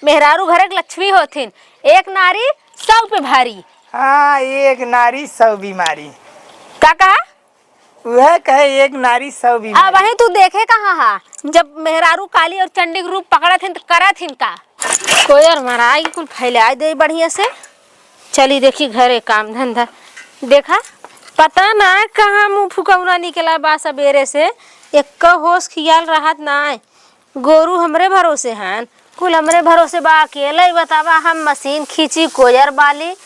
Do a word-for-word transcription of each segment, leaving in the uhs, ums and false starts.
मेहरारू घरे के लक्ष्मी होथिन, एक नारी सौ पे भारी। हाँ, एक नारी सौ बीमारी। का कहा? वह कहे, एक नारी सौ बीमारी। अब वही तू देखे कहाँ हा, जब मेहरारू काली और चंडी के रूप पकड़त हिन त करत हिन का? कोयर मराई कुल फैलाए दे बढ़िया से। चली देखी घरे काम धंधा। देखा, पता ना कहाँ मुँह फुकौना निकला बा सबेरे से, एक्को होश खियाल रहत ना। गोरू हमरे भरोसे हन, कुल हमरे भरोसे बा। अकेले ही बतावा, हम मशीन खींची, कोयर बाली।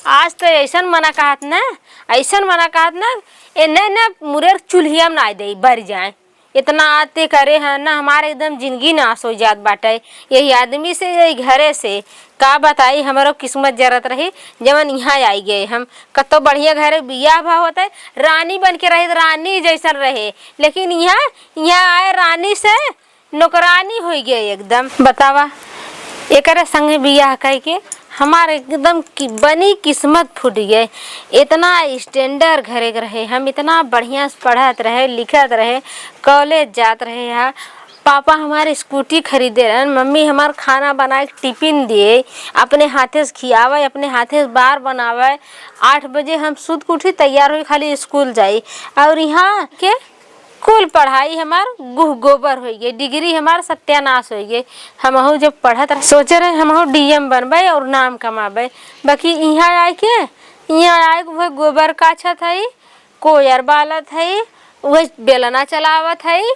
आज तो ऐसन मना कहत ना, ऐसन मना कहत ना, ए, न, न, मुरेर चूल्हिया में ना दे, बर जाए। इतना आते करे हैं ना, हमारे एकदम जिंदगी नाश हो जात बाटे। यही आदमी से, यही घरे से, का बताई, हमरो किस्मत जरत रही, जवन यहाँ आई गए। हम कतो बढ़िया घरे बियाह भा होते, रानी बन के रहे, रानी जैसन रहे, लेकिन यहाँ, यहाँ आए रानी से नौकरानी होइ गए एकदम। बतावा, एकरे संगे बियाह कइके हमार एकदम कि-, बनी किस्मत फूट गए। इतना standard घरे के रहे, हम इतना बढ़िया से पढ़त रहे, लिखत रहे, कॉलेज जात रहे हा। पापा हमार स्कूटी खरीदे रहन, मम्मी हमार खाना बनाए के टिफिन दिए, अपने हाथे से खियावे, अपने हाथे से बार बनावे। आठ बजे हम सुत के उठी, तैयार होई, खाली स्कूल जाई। और यहाँ के कुल पढ़ाई हमार गुह गोबर होइ गई, डिग्री हमार सत्यानाश होइ गई। हमहू जब पढ़त रहे, सोचे रहे हमहू डीएम बनबे और नाम कमाबे, बाकी इहाँ आए के, इहाँ आए के उहे गोबर काछत हई, कोयर बालत हई, उहे बेलना चलावत हई,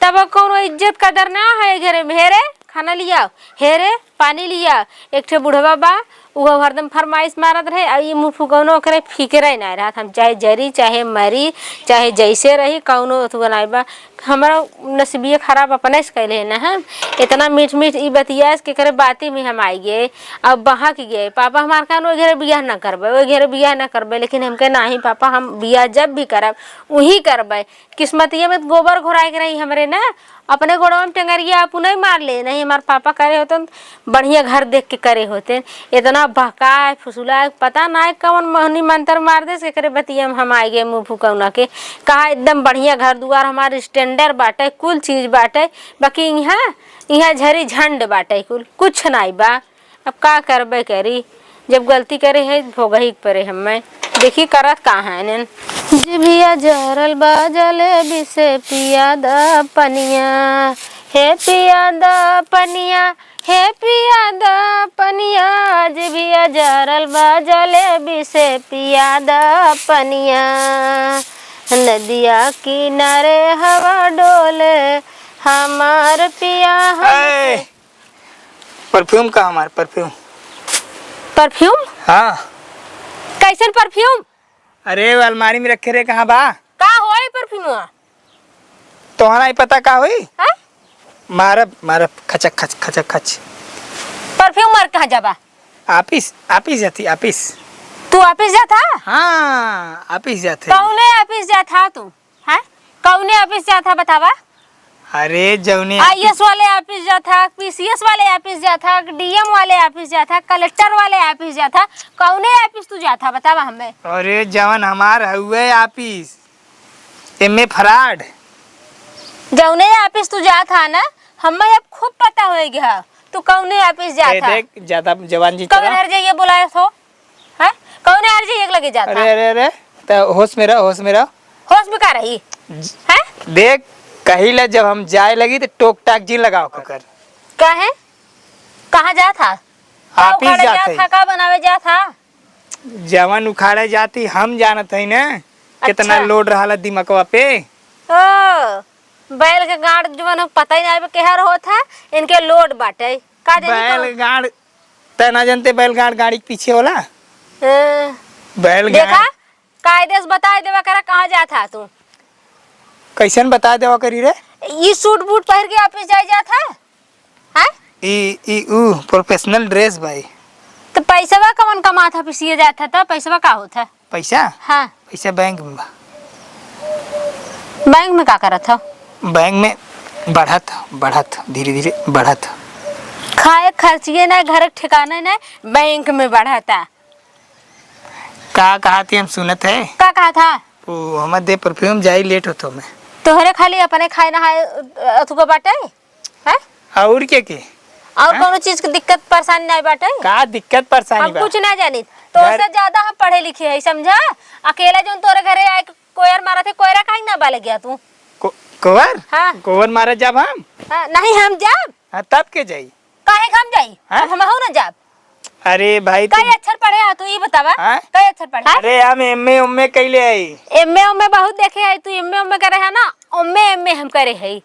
तब कौनो इज्जत कदर ना है घरे में। हे रे, खाना लियाओ, हे रे, पानी लिया। एक ठे बुढ़वा बा, उहो हरदम फरमाइश मारत रहे, आ ई मुँह फुकौनो ओकरे फिक्रे नाय रहत। हम चाहे जरी, चाहे मरी, चाहे जैसे रही, कौनो अथुआ नाय बा। हमरा नसीबिये खराब अपने से कैले है ना, हम इतना मीठ मीठ ई बतिया के करे बाती में हम आई गए, अब बहक गए। पापा हमार कहन, "ओई घरे बियाह ना करबे, ओई घरे बियाह ना करबे," लेकिन हम कहे, "नाही पापा, हम बियाह जब भी करब, उही करबे।" किस्मतिये में गोबर घोराए के रही हमरे ना, अपने गोड़वा में टेंगरिया अपने ही मार ले, नहीं हमार पापा करे होतन, बढ़िया घर देख के करे होते। इतना बहकाए, फुसुलाए, पता ना है कौन मोहनी मंत्र मार दे, एकरे बतिया में हम आए गए मुँह फुकौना के। कहा एकदम बढ़िया घर दुआर हमार standard बाटे, कुल चीज बाटे, बाकी इहाँ, इहाँ झरी झंड बाटे, कुल कुछ नाई बा। अब का करबे करी, जब गलती करे है, भोगही के परे हमें। देखी करत का है नैन। जिभिया जरल बा जलेबी से पिया द पनिया, हे पिया द पनिया, हे पिया द पनिया, जिभिया जरल बा जलेबी से पिया द पनिया, नदिया किनारे हवा डोले हमार पिया हम। ए, परफ्यूम कहाँ हमार परफ्यूम? परफ्यूम? हाँ। कैसन परफ्यूम? अरे, वो अलमारी में रखे रहे, कहाँ बा? का होई परफ्यूमवा? तोहरा ही पता का होई? हाँ? मारब, मारब, खचक, खच, खचक, खच। परफ्यूम मार कहाँ जाबा? ऑफिस, ऑफिस जाती, ऑफिस। तू ऑफिस जाता? हाँ, ऑफिस जाते। कौने ऑफिस जाता तू? हैं? कौने ऑफिस जात हा बतावा? अरे जौने आईएएस वाले ऑफिस जात हा, पीसीएस वाले ऑफिस जात हा, डीएम वाले ऑफिस जात हा, कलेक्टर वाले ऑफिस जात हा, कौने ऑफिस तू जात हा बतावा हमें? अरे जवन हमार हउए ऑफिस, एमे फ्रॉड। जौने ऑफिस तू जात हा ना, हमें अब खूब पता हो गया तू कौने ऑफिस जात ए, हा। देख, ज्यादा जवान जी कौन चला। हर जाइए बुलाए हो? हैं? कौने हर जाइए लगे जात हा? अरे, अरे, अरे, त होश में रह, होश में रह। होश में का रही? ज-, हैं? देख, कहिला जब हम जाए लगी त टोक टाक जिन लगाओ कर। काहे? कहाँ जात हा? का ऑफिस उखाड़े जात जात हई। हा, का बनावे जात हा? जवन उखाड़े जाती हम जानत हई ना, कितना अच्छा। लोड रहला दिमकवा पे। ओ, बैल के गाड़ जवन हो, पता ही ना बा केहर होत हा, इनके लोड बाटे। का जानी बैल कौन? गाड़, तै ना जानते बैल गाड़ गाड़ी के पीछे होला? हाँ। बैल गाड़। देखा, कायदे से बताए देवा करा, कहाँ जात हा तू? कैसन बताए देवा करी रे? ई सूट बूट पहिर के ऑफिस जाए जात हा? हैं? ई, ई ऊ प्रोफेशनल ड्रेस भाई। तो पैसवा कवन कमात हा, पिसिए जात हा, तो पैसवा का होत हा? पैसा? हाँ। पैसा बैंक में बा। बैंक में का करत हा? बैंक में बढ़त, बढ़त, धीरे धीरे बढ़त। खाए खर्चिए ना, घर के ठिकाने ना, बैंक में बढ़ता। का कहा थी हम सुनत है? का कहा था? ओ, हमर दे परफ्यूम जाई, लेट होतो मैं। तोहरे खाली अपने खाए नहाए अथुआ बाटे? हैं? और के के? और हाँ? कौनो चीज के दिक्कत परेशानी नहीं बाटे? का दिक्कत परेशानी हम बा? कुछ ना जानी। तो घर से ज्यादा हम पढ़े लिखे है, समझा? अकेला जौन तोरे घरे आए के कोयर मारत है, कोयरा काहे ना बाले गया तू? को-, कोवर? हाँ। कोवर मारत जाब हम? हाँ, नहीं हम जाब। हाँ, तब के जाई? काहे के हम जाई? हाँ? अब हमहू ना जाब। अरे भाई, तू कई अक्षर पढ़े हा तू, ई बतावा। हाँ? कई अक्षर पढ़े? अरे, हम एमए उमए कइले हई। एमए उमए बहुत देखे हई, तू एमए उमए करे है ना, ओमए एमए हम करे हई।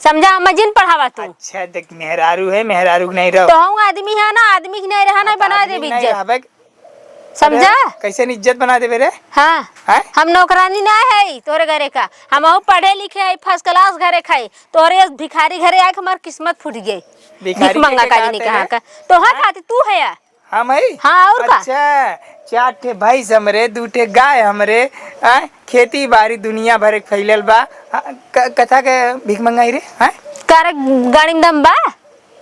समझा, हम जिन पढ़ावा तू। अच्छा, देख, मेहरारू है, मेहरारू के नहीं रहो। तो हम आदमी है ना, आदमी के नहीं रहा, नहीं तो बना आदमी देबे नहीं इज्जत। रहबे। समझा? अरे, कैसे नहीं इज्जत बना देबे रे? हाँ। हैं? हम नौकरानी ना है तोरे घरे का, हम पढ़े लिखे है, फर्स्ट क्लास घरे खाई। तोरे इस भिखारी घरे आके हमार किस्मत फूट गई। भिखारी भीख मंगा के का कहते नहीं कहाँ हैं? का। तो हाँ, हाँ? खाती तू है यार। हम हई? हाँ, और का? अच्छा, चार ठे भैंस हमरे, दू ठे गाय हमरे, आय, खेती बाड़ी दुनिया भर के फैलल बा। हाँ, क-, कथा के भीख मंगाई रे, हाँ? कार गाड़ी में दम बा?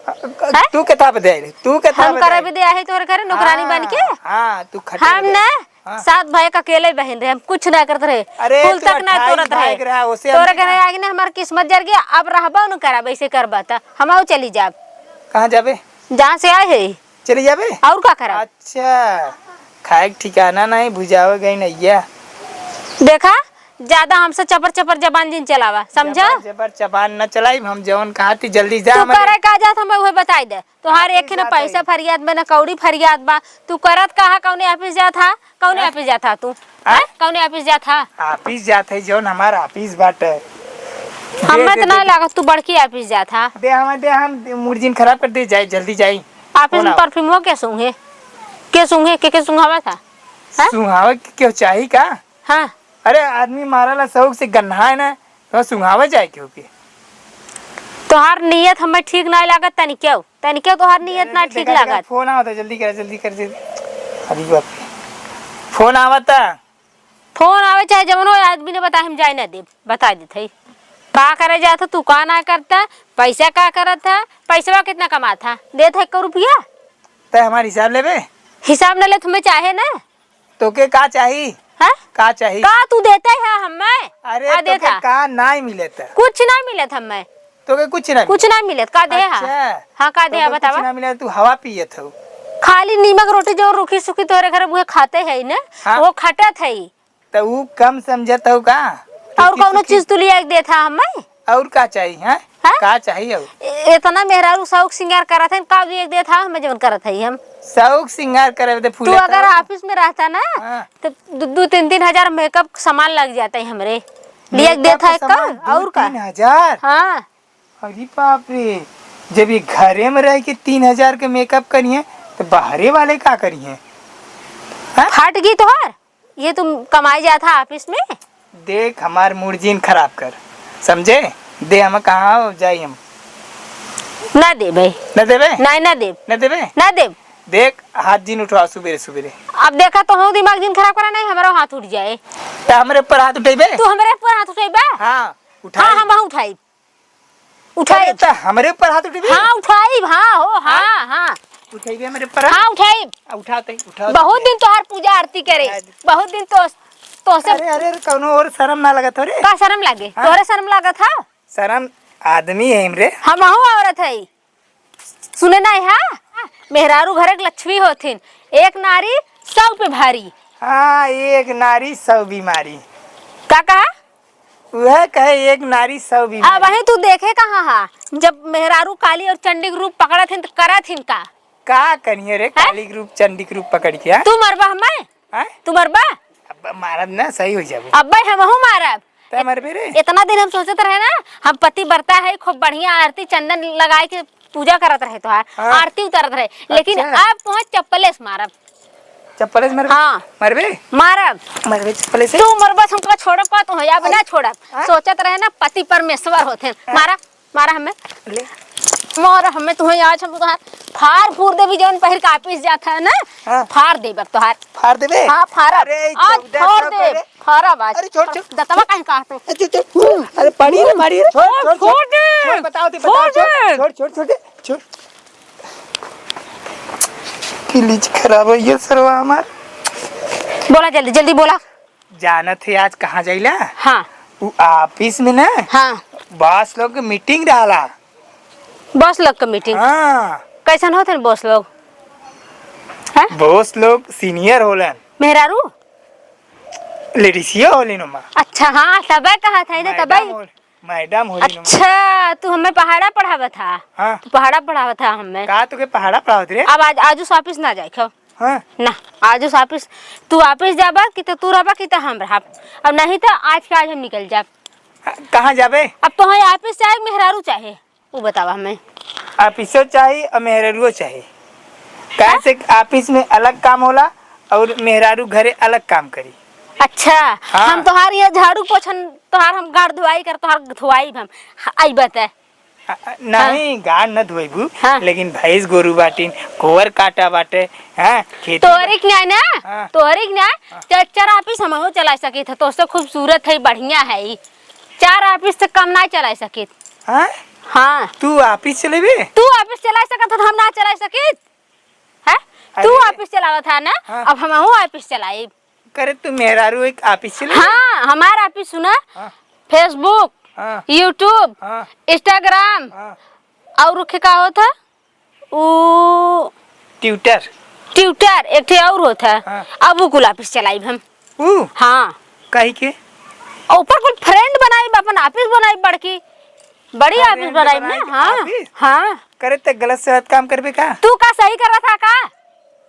हैं? तू कथा पे दे रे, तू कथा हम पे करे दे। भी दे आहे तोहरे घरे नौकरानी हाँ, बन के? हाँ, तू खटे हम बे। ना, हाँ। सात भाई के अकेले बहन रहे, हम कुछ ना करत रहे, अरे, फूल तू तक ना अट्ठाईस तोड़त भाई रहे। के रहा, ओसे हम तोरे घरे आगे ना हमार किस्मत जर गया, अब रहबो न करब, ऐसे करबा त हम आऊ चली जाब। कहाँ जाबे? जहाँ से आए है। चली जाबे? और का करब? अच्छा, खाए के ठिकाना नहीं, भुजावे गई नैया। देखा, ज्यादा हमसे चपर चपर जबान जिन चलावा, समझा? जबर जबर जबान न चलाई, हम जवन कहा थी जल्दी जा तू हमरे। करे का जात हमें उहे बताई दे। तोहार एक ना पैसा फरियाद बा, ना कौड़ी फरियाद बा। तू करत का हा, कौने ऑफिस जात हा? कौने हाँ? ऑफिस जात हा तू? हाँ? हाँ? कौने ऑफिस जात हा? ऑफिस जात है, जौन हमार ऑफिस बाटे। दे, हमें दे, तो ना दे। लागत तू बड़की ऑफिस जात हा। दे, हमें दे, हम मूड जिन खराब कर दे, जाए, जल्दी जाई। ऑफिस में परफ्यूम हो के सूंघे? के सूंघे? के, के सूंघावा था? हाँ? सूंघावे के केहू चाही का? हाँ। अरे, आदमी मारा ला शौक से गन्हाए ना, तो सुंघावे जाए केहू के। तोहार नियत हमें ठीक नाई लागत तनिकेव, तनिकेव तोहार नियत ना ठीक लागत। फोन आवता, जल्दी कर, जल्दी कर, जल्दी। अरे बाप रे, फोन आवता। फोन आवे चाहे जवन हो, आदमी ने बताए हम जाए ना देब, बता देत है। का करे जात ह, तू का ना करता, पैसा का करत ह, पैसवा कितना कमात ह, देत है एको रुपया? तै हमार हिसाब लेबे? हिसाब न लेत हमें चाहे ना। तोके का चाही? हाँ? का चाही? का तू देते है हमें? अरे, का देत तोके हा? का नाई मिलत? कुछ ना मिलत हमें। तोके कुछ ना कुछ मिलत? ना मिलत, का दे हा? अच्छा। हाँ, का दे हा, तोके कुछ बतावा? ना मिलत, तू हवा पियत हो। खाली नीमक रोटी जो रूखी सूखी तोहरे घर उहे खाते है ना, हाँ? वो खटत है। त ऊ कम समझत हो का? और किसी कौनो सुखी चीज तू लिया के देत हा हमें? और का चाही, हैं? हैं? का चाही और? ए-, इतना मेहरारू शौक सिंगार करत है, का लिया के देत हा हमें जवन करत है हम? शौक सिंगार करे बदे फूल तू अगर ऑफिस में रहता ना, हाँ। तो दू, दू तीन, तीन हजार मेकअप सामान लग जाता है हमरे। लिया के देत हा का? और का? तीन हजार? हाँ। अरे बाप रे, जब ये घरे में रह के तीन हजार के मेकअप करिए, तो बाहरे वाले का करिए? हाँ? फट गई तोहार? ये तुम कमाई जात हा ऑफिस में? देख, हमार मूड जिन खराब कर, समझे? दे, हम कहाँ हो जाई हम? ना देबे। ना देबे? नहीं, ना देब। ना देबे? ना देब। देख, हाथ जिन उठवा सुबेरे सुबेरे। अब देखा तो हूँ, दिमाग जिन खराब करा, नहीं हमारा हाथ उठ जाए। तो हमरे ऊपर हाथ उठेबे? तू हमरे ऊपर हाथ उठेबा? हाँ, उठा। हाँ, हम उठाई। उठाई। अरे, त हमरे ऊपर हाथ उठेबे? हाँ, उठाई, हाँ, हो, हाँ, हाँ? हाँ। उठेबे हमरे ऊपर? हाँ, उठाई। आ, उठा तई, उठा बहुत तई। दिन तोहार पूजा आरती करे, उठा दे। बहुत दिन तो, तोहसे अरे, अरे, अरे, कौनो और शर्म ना लगत हो रे? का शर्म लागे? हाँ? तोहरे शर्म लागत हा? शर्म आदमी है हमरे। हमहू औरत है। सुने ना, हाँ? मेहरारू घर के लक्ष्मी होथिन, एक नारी सौ पे भारी। हाँ, एक नारी सौ बीमारी। का कहा? वह कहे, एक नारी सौ बीमारी। अब वही तू देखे कहाँ हा, जब मेहरारू काली और चंडी के रूप पकड़त हिन, तो करत हिन का? का करिए रे, हैं? काली के रूप, चंडी के रूप पकड़ के, हाँ? तू मरबा हमें? हैं? तू मरबा? अब मारब ना, सही हो जाबो। अब्बे हमहू मारब। तै मरबे रे? इतना दिन हम सोचत रहे ना, हम पतिव्रता है, खूब बढ़िया आरती चंदन लगाए के पूजा करत रहे तोहार, हाँ। आरती उतारत रहे, लेकिन अच्छा। अब तोहे चप्पले से मारब। चप्पले से मरबे? हाँ। मरबे? मारब। मरबे चप्पले से? तू मरबा, हम का छोड़ब का तोहे? अब ना छोड़ब। हाँ? सोचत रहे ना, पति परमेश्वर होते हैं। हाँ। मारा, मारा हमें। ले। मारा हमें, तोहे आज हम तोहार फार फूर देबी, जौन पहिर के ऑफिस जात है ना, हाँ। फार देब अब तोहार। फार देबे? हाँ, फारब। अरे, आज चौदह सौ फार देब। करे। फारब आज। अरे, छोड़, छोड़। दतवा काहे काटत हो? अरे, छोड़, छोड़। अरे, पानी रे, पानी रे। छोड़, छोड़, छोड़। छोड़ दे। छोड़, बताओ दे, बताओ, छोड़ दे। छोड़, छोड़, छोड़ दे। छोड़। किलिच खराब हो गया सरवा हमार। बोला जल्दी, जल्दी बोला। जानत है आज कहाँ जाइला? हाँ। उ ऑफिस में ना, हाँ। बॉस लोग के मीटिंग रहला। बॉस लोग के मीटिंग? हाँ। कैसन होत हैं बॉस लोग? हैं? बॉस लोग सीनियर होलन। मेहरारू? लेडीसियो होलिन ओमा। अच्छा, हाँ, तबे कहत है ना, मैडम तबे। होल-, मैडम होलिन ओमा। अच्छा, तू हमें पहाड़ा पढ़ावत हा? हाँ। तू पहाड़ा पढ़ावत हा हमें? का तुके पहाड़ा पढ़ावत रे? अब आज, आजू से ऑफिस ना जाए खो। हाँ। ना, आजू से ऑफिस, तू ऑफिस जाबा कि तो तू रहबा कि तो हम रहब। अब नहीं तो आज के आज हम निकल जाब। हाँ, कहाँ जाबे? अब तो है ऑफिस चाहे मेहरारू चाहे। उ बतावा हमें। ऑफिसो चाही और मेहरारुओ चाही। काहे से ऑफिस में अलग काम होला और मेहरारू घरे अलग काम करी। अच्छा, हाँ। हम तोहार ये झाड़ू पोछन, तोहार हम गाड़ धोआई कर, तोहार धोआई हम। हाँ, आई बता। आ, आ, नहीं, गाड़ न धोइबू, हाँ। लेकिन भैंस गोरू बाटिन, गोबर काटा बाटे, हाँ, खेती तोहरे के नहीं ना, हाँ। तोहरे के नहीं, हाँ। तो चार ऑफिस हमहू चला सकित है, तो से खूबसूरत है, बढ़िया है ई। चार ऑफिस से कम नहीं चला सकित। हाँ? हाँ। तू ऑफिस चलेबे? तू ऑफिस चला सकत ह, हम ना चला सकित? हैं? तू अरे। ऑफिस चलावत ह ना, हाँ। अब हमहू ऑफिस चलाइब। करे तू मेहरारू एक ऑफिस चलेबे? हाँ, हमार ऑफिस सुना, हाँ। Facebook, हाँ। YouTube, हाँ। Instagram, हाँ। और रुखे का होत ह? उ ट्यूटर। ट्यूटर, एक ठे और होत है। हाँ। अब उ कुल ऑफिस चलाइब हम। उ? हाँ। काहे के? ऊपर कुल फ्रेंड बनाइब, अपन ऑफिस बनाइब बड़की। बड़ी फ्रेंड ऑफिस बनाइब ना, बनाइब हाँ। ऑफिस? हाँ। करे ते गलत सलत काम करबे का? तू का सही करत हा का?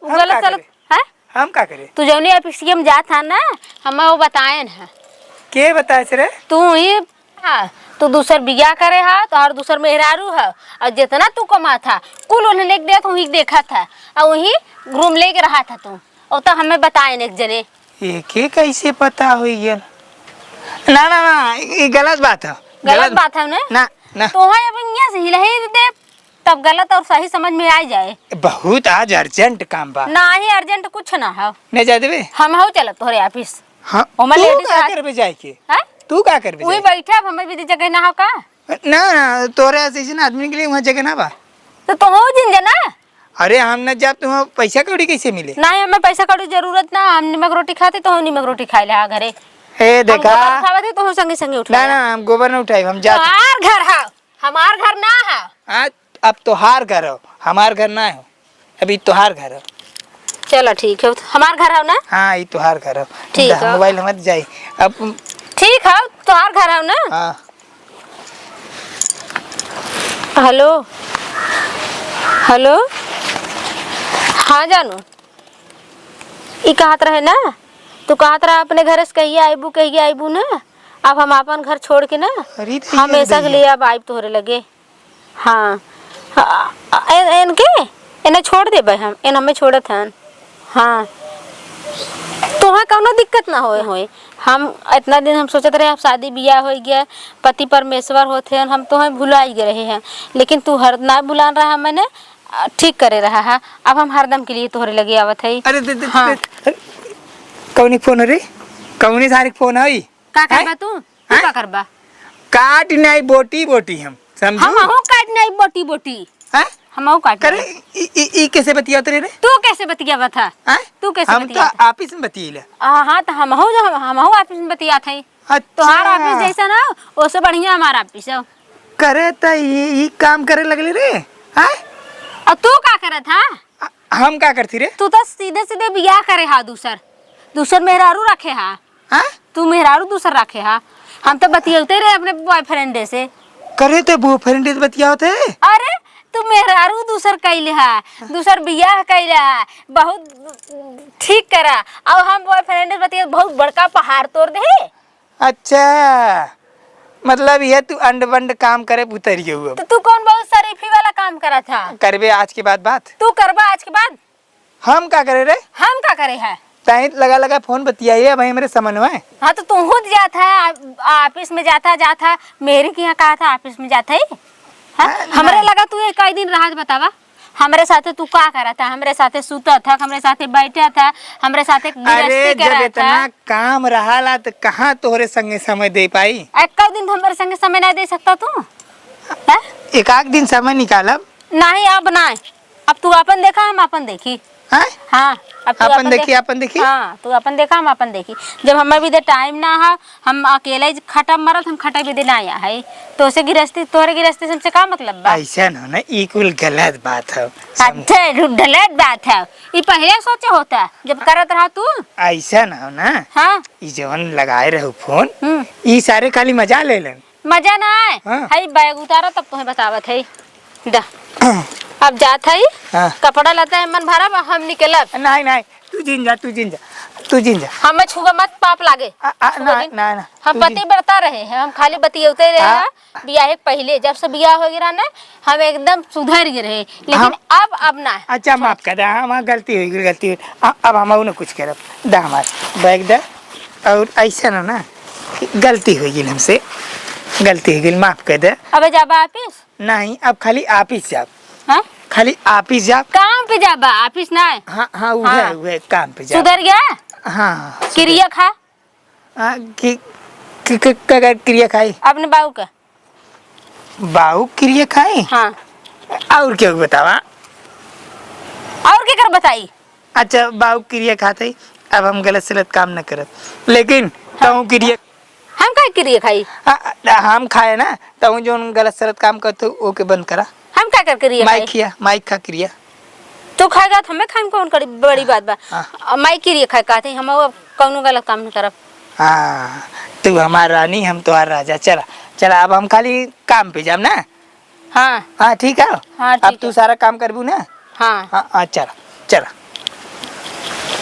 उ हम गलत का सलत, करे? हैं? हम का करे? तू जौनी ऑफिस में जात हा ना, हमें वो बताएन है। के बताए से रे? तू ही हाँ, तू दूसर बियाह करे हा, तोहार दूसर मेहरारू है, और जितना तू कमात हा, कुल उन्हें लेके देत, वही देखत हा, और वही रूम लेके रहत हा तू, और तो हमें बताएन एक जने। एके कैसे पता होई गया? ना, ना, ना, ये गलत बात है। गलत गलत बात है ना? ना, ना। तोहे अब यहाँ से हिला ही दे, तब गलत और सही समझ में आ जाए। बहुत आज अर्जेंट काम बा। नाही, अर्जेंट कुछ ना हो। नहीं जाए देबे? हम हो चलत तोहरे ऑफिस। हाँ, ओमा तू लेडीज का आज करबे जाए के? हैं? तू का करबे वही जाए के? बैठे, अब हमें भी जगह ना हो का? ना, ना, तोहरे ऐसे, ऐसे ना आदमी के लिए वहाँ जगह ना बा। तो तोहू जिन जना। अरे हम ना जाब, तुम्हें पैसा कौड़ी कैसे मिले? नाही, हमें पैसा कौड़ी जरूरत ना, हम निमक रोटी खाते, तोहू निमक रोटी खाए ले आ घरे। ए, हम देखा। गोबर उठावत है, तोहू संगे संगे उठा ना, ले। ना, हम गोबर ना उठाई, हम जाते। तोहार घर है, हमार घर ना है। आज अब तोहार घर हो, हमार घर ना हो, अभी तोहार घर हो। चलो ठीक है, हमार घर हो ना? हाँ, ई तोहार घर हो। ठीक दा, है। मोबाइल हमत जाई। अब ठीक है, तोहार घर हो ना? हाँ। हेलो, हेलो, हाँ जानू, ई कहत रहे ना, तू कहत रहा अपने घर से कहिए आइबू, कहिए आइबू ना, अब हम आपन घर छोड़ के ना अरे, तो ये हमेशा के बताइए। लिए अब आइब तोहरे लगे। हाँ। आ, आ, एन, एनके? एने छोड़ देबे हम, एन हमें छोड़त हन। हाँ। तोहे कौनो दिक्कत ना होए, होए। हम इतना दिन हम सोचत रहे, अब शादी बियाह हो गया, पति परमेश्वर होते हैं, हम तोहे भुलाई गए रहे हैं, लेकिन तू हर ना भुलान रहा, मैंने, आ, ठीक करे रहा है। अब हम हरदम के लिए तोहरे लगे आवत है। अरे, दे, दे, हाँ। दे, अरे, कौनी फोन रे? कौनी सारी फोन है? का करबा हैं? तू? तू हैं? का करबा? काट नहीं बोटी बोटी हम, समझू? हम हूँ काट नहीं बोटी बोटी। हैं? हम हूँ काट करे, नहीं। ई, ई, ई कैसे बतियात रहे रे? तू कैसे बतियावत है? हैं? तू कैसे हम तो बतियात है? ऑफिस में बतियेला। आ, हाँ, तो हम हूँ जो हम, हम हूँ ऑफिस में बतियात है। अच्छा। तोहार ऑफिस जैसा ना, ओसे बढ़िया हमार ऑफिस है। करे त ई, ई काम करे लगले रे। हैं? और तू का करत हा? आ, हम का करती रे? तू तो सीधे सीधे बियाह करे हा दूसर, दूसर मेहरारू रखे हा। हाँ? तू मेहरारू दूसर रखे हा। हम तो बतियौते रहे अपने बॉयफ्रेंड से। करे ते बॉयफ्रेंड से बतियावत है? अरे, तू मेहरारू दूसर कैले हा, दूसर बियाह कैले हा, बहुत ठीक करा। अब हम बॉयफ्रेंड से बतिया, बहुत बड़का पहाड़ तोड़ दे। अच्छा, मतलब ये तू अंड बंड काम करे उतरियो अब। तो तू कौन बहुत शरीफी वाला काम करा था? करबे आज के बाद बात। तू करबा आज के बाद? हम का करे रे? हम का करे है? ताई लगा लगा फोन बतियाइए भाई, हमरे समन्वय। हाँ, तो तू खुद जात है, आ-, ऑफिस में जाता, जाता, मेहरी के यहाँ कहा था ऑफिस में जात है? हाँ? हाँ, हमरे नहीं। लगा तू एक ही दिन रहा, बतावा, हमरे साथे तू का करा था? हमरे साथे सुता था, हमरे साथे बैठा था, हमरे साथे अरे, गिरस्ती जब करा इतना था। काम रहाला, तो कहाँ तोहरे संगे समय दे पाई? एक दिन तो हमरे संगे समय ना दे सकता तू? हैं? एक आध दिन समय निकालब। नहीं, अब ना। अब तू अपन देखा, हम अपन देखी। हाँ? हाँ, अब तू अपन अपन देखी, देख। अपन देखी। हाँ, तू अपन देखा, हम अपन देखी। जब हमार भी दे टाइम ना है, हम अकेले ही खटा मरत, हम खटा भी दे ना आया है। तो उसे गिरस्ती, तोहरे गिरस्ती से हमसे का मतलब बा? ऐसा ना हो ना, ई कुल गलत बात है। अच्छा, गलत बात है। ई पहले सोचे होता, जब करत रहा तू। ऐसा ना हो ना। हाँ। ई जवन लगाए रहू फोन, हम्म। ई सारे खाली मजा ले लेन। मजा ना आए। हाँ। हई बैग उतारा, तब तुम्हें बतावत है। दा। अब जात है। हाँ। कपड़ा लता है मन भरा, हम निकलब। नहीं, नहीं, तू जिन जा, तू जिन जा, तू जिन जा। हमें छुआ मत, पाप लागे। आ, आ, छुआ ना, जिन। ना, ना, हम तू जिन। पति बरता रहे हैं, हम खाली बतियौते रहे हाँ। हैं, बियाह के पहले, जब से बियाह हो गया ना, हम एकदम सुधर गए रहे, लेकिन हम अब, अब ना। अच्छा, माफ कर दे, हाँ, हमार गलती हो गई, गलती हो गई। आ, अब हम और ना कुछ करब। दा हमार बैग दा, और ऐसा ना, ना, गलती हो गई हमसे, गलती हो गई, माफ कर दे। अबे जाबा ऑफिस? नहीं, अब खाली ऑफिस जाब। हाँ? खाली ऑफिस जाब। काम पे जाबा, ऑफिस ना है? हाँ, हाँ, वो हाँ। है, वो है, काम पे जाब। सुधर गया? हाँ, सुधर। किरिया खा? हाँ, कि, कि, कि, कि, कि किरिया खाई? अपने बाऊ का। बाऊ किरिया खाई? हाँ। और क्या बतावा? और क्या कर बताई? अच्छा, बाऊ किरिया खात है, अब हम गलत सलत काम न करब, लेकिन हाँ। तहूँ किरिया हम काहे किरिया खाई? आ, आ, हम खाए ना, तहूँ जौन गलत सलत काम करत हो, ओके बंद करा। हम का कर किरिया माइक खाई? खिया, माइक खा किरिया। तू खाएगा तो हमें खाए में कौन करी, बड़ी बात बा। हाँ। अब माइक किरिया खाए कहते हैं, हम अब कौनो गलत काम नहीं करब। हाँ, तू हमार रानी, हम तोहार राजा। चला, चला, अब हम खाली काम पे जाब ना। हाँ। हाँ, ठीक है। हाँ, अब ठीक तू है। सारा काम करबू ना। हाँ। हाँ, हाँ, चला, चला।